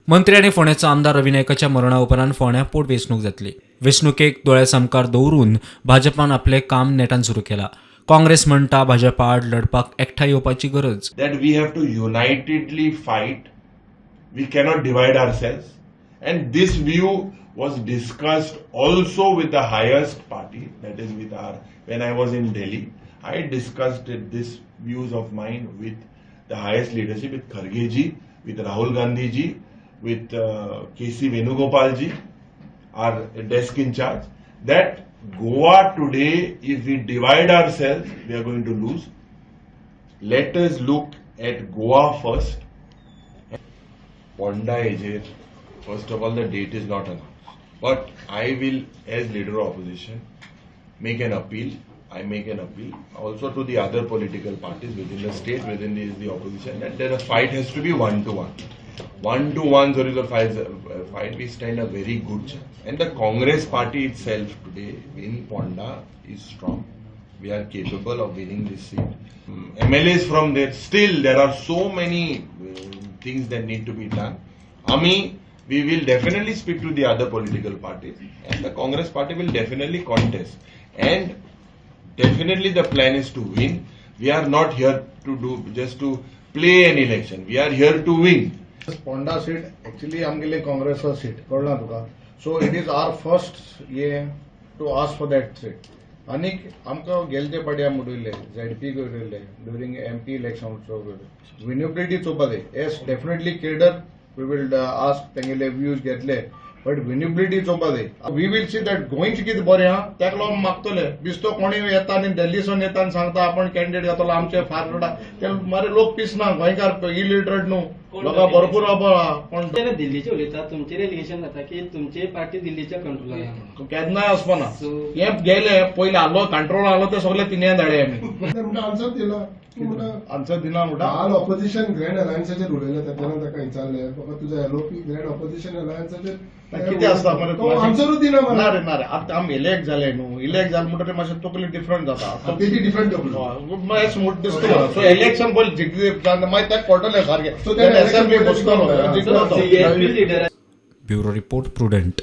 मंत्री आनी फोंड्याचो आमदार रवी नायकाच्या मरणा उपरांत फोंड्या पोटवेंचणूक जातली. वेंचणुकेक दोळ्या सामकार दवरून भाजपान आपलें काम नेटान सुरू केलां. काँग्रेस म्हणटा, भाजपा आड लढपाक एकठांय येवपाची गरज. That we have to unitedly fight. We cannot divide ourselves. And this view was discussed also with the highest party, that is with our, when I was in Delhi, I discussed it, this views of mine with the highest leadership, with Kharge ji, with Rahul Gandhi ji, with KC Venugopal ji, our desk in charge, that Goa today, if we divide ourselves, we are going to lose. Let us look at Goa first. Ponda हेजेर, first of all, the date is not announced. But I will, as leader of opposition, make an appeal. I make an appeal also to the other political parties within the state, within the opposition, that the fight has to be one to one. One to one, sorry, the fight, we stand a very good chance. And the Congress party itself today in Ponda is strong. We are capable of winning this seat. MLAs from there, still there are so many things that need to be done. आमी, we will definitely speak to the other political parties and the Congress party will definitely contest. And definitely the plan is to win. We are not here to do just to play an election. We are here to win. Ponda seat actually आमगेले काँग्रेसा seat, कळ्ळा तुका? So it is our first ये to ask for that seat. आनीक आमकां गेले ते पाटी आमी उडयल्ले, झेडपी उडयल्ले ड्युरींग एमपी इलेक्शन, विनेबिलिटी चोवपा जाय. Yes, definitely cadre we will ask, तेंगेले व्यूज घेतले, बट विनेबिलिटी चोवपा जाय. We will see that गोंयचें कितें बरें आहा, तेका लागून मागतले. बिस्तो कोणी येता आनी दिल्लीसून येता आनी सांगता आपण कॅन्डिडेट जातलो आमचे फारवर्डा, ते मरे लोक पिसना. गोंयकार इलिटरेट न्हू, लोकां भरपूर अबळ आहा कोण. ते दिल्लीचे उलयतात, तुमचेर एलिगेशन जाता की तुमची पार्टी दिल्लीच्या कंट्रोलान आहा. केन्नाय आसपाना. हे गेले पयले आलो, कंट्रोल आलो, ते सगळे तिने धाडे आमी. म्हणटा आन्सर दिला तूं म्हणटा. आन्सर दिना म्हणटा. काल ऑपोजिशन ग्रँड अलायन्साचेर उलयले, तेन्ना ताका विचारलें, बाबा तुजो एलओपी ग्रँड ऑपोजिशन अलायन्साचेर कितें आसता मरे? तो आन्सरूच दिना ना मरे. रे, ना रे, आतां आमी इलेक्ट जाले न्हू, इलेक्ट जाले म्हणटकीर मातशें तकली डिफरंट जाता. तेजी डिफरंट तकली. मागीर स्मूथ दिसता. सो इलेक्शन पयलीं जिखले, मागीर ताका कळटलें सारकें. So त्या असेंब्ली बसतलो, जिखलो तो. CSP leader. Bureau report, prudent.